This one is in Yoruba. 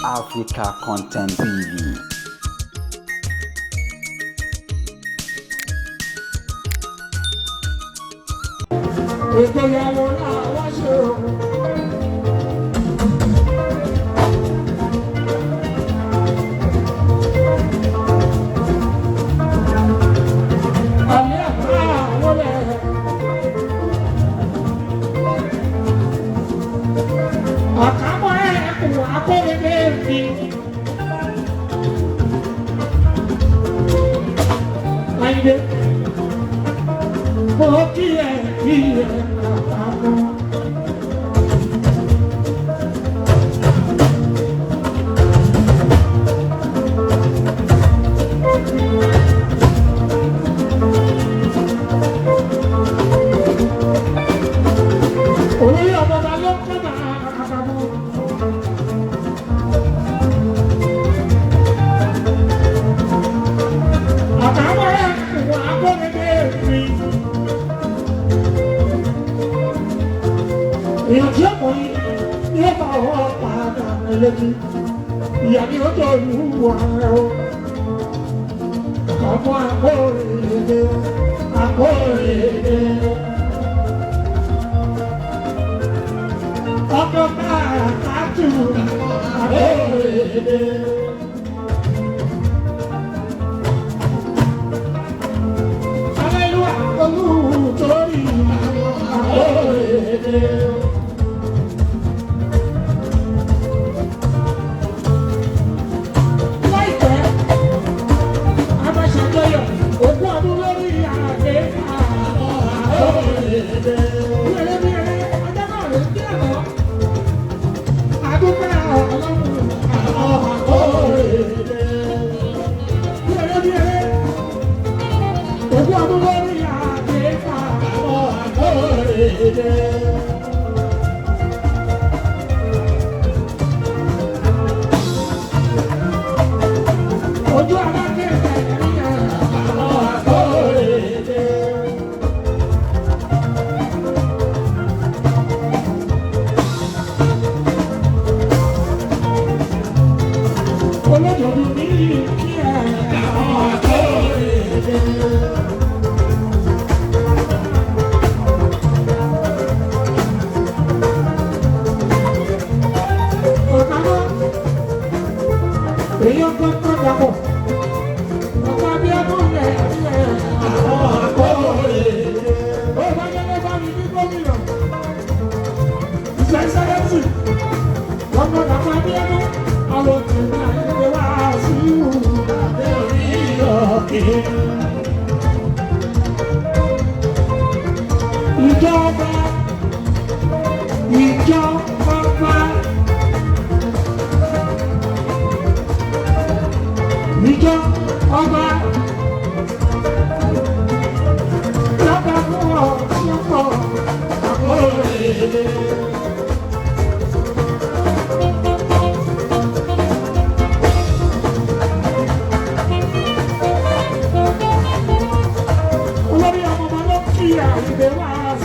Africa Content TV. Ìgbéyàwó náà wá ṣe o. Àlẹ́ àbúrò wọlé. Àkàmọ́ ẹ̀ kò akóredé mi. Àyìnbé, mo kí ẹ kí ẹ àkàmọ́. Olóyè ọmọọba ló ń kọ́ máa àkàmọ́. Àkàmọ́ ẹ̀ kò akóredé mi. Èèyàn tí ó mọ̀ yín ní ó bá ọwọ́ padà létí. Ìyá ni ó tó ìlú wa o. Ọmọ akóredé, akóredé. Ọkọ̀ máa kàtú akóredé. Alẹ́lúwà olùtorí akóredé. Láìpẹ́, a máa ṣàjọyọ̀ ogún ọdún lórí àlééfà akóredé. Bí eré bí eré, ọjọ́ náà rèé bí àná. Adúpẹ́ ọlọ́run àwọn akóredé. Bí eré bí eré, ogún ọdún lórí àlééfà àwọn akóredé. Ojú alákẹ́kẹ́ ní àwọn akóredé. Olódodo ní kí ẹ àwọn akóredé. Ọ̀kadà èyí ọkọ̀ tó dàpọ̀. Ọkọ̀ abíọ́dún rẹ̀ ẹ̀ àwọn akóredé. Ó bá yẹ́lẹ́ bá mi ní gómìnà. Ìṣẹ́sẹ́lẹ́sì. Ọkọ̀ dàpọ̀ abíọ́dún. Àwọn tèmi àyẹ̀wò wá sí ìhù àbẹ́ orí ọ̀kẹ́. Ìjọba ìjọba ìjọ ọba lọ́ba fún ọ ṣọ́pọ̀ àkórè.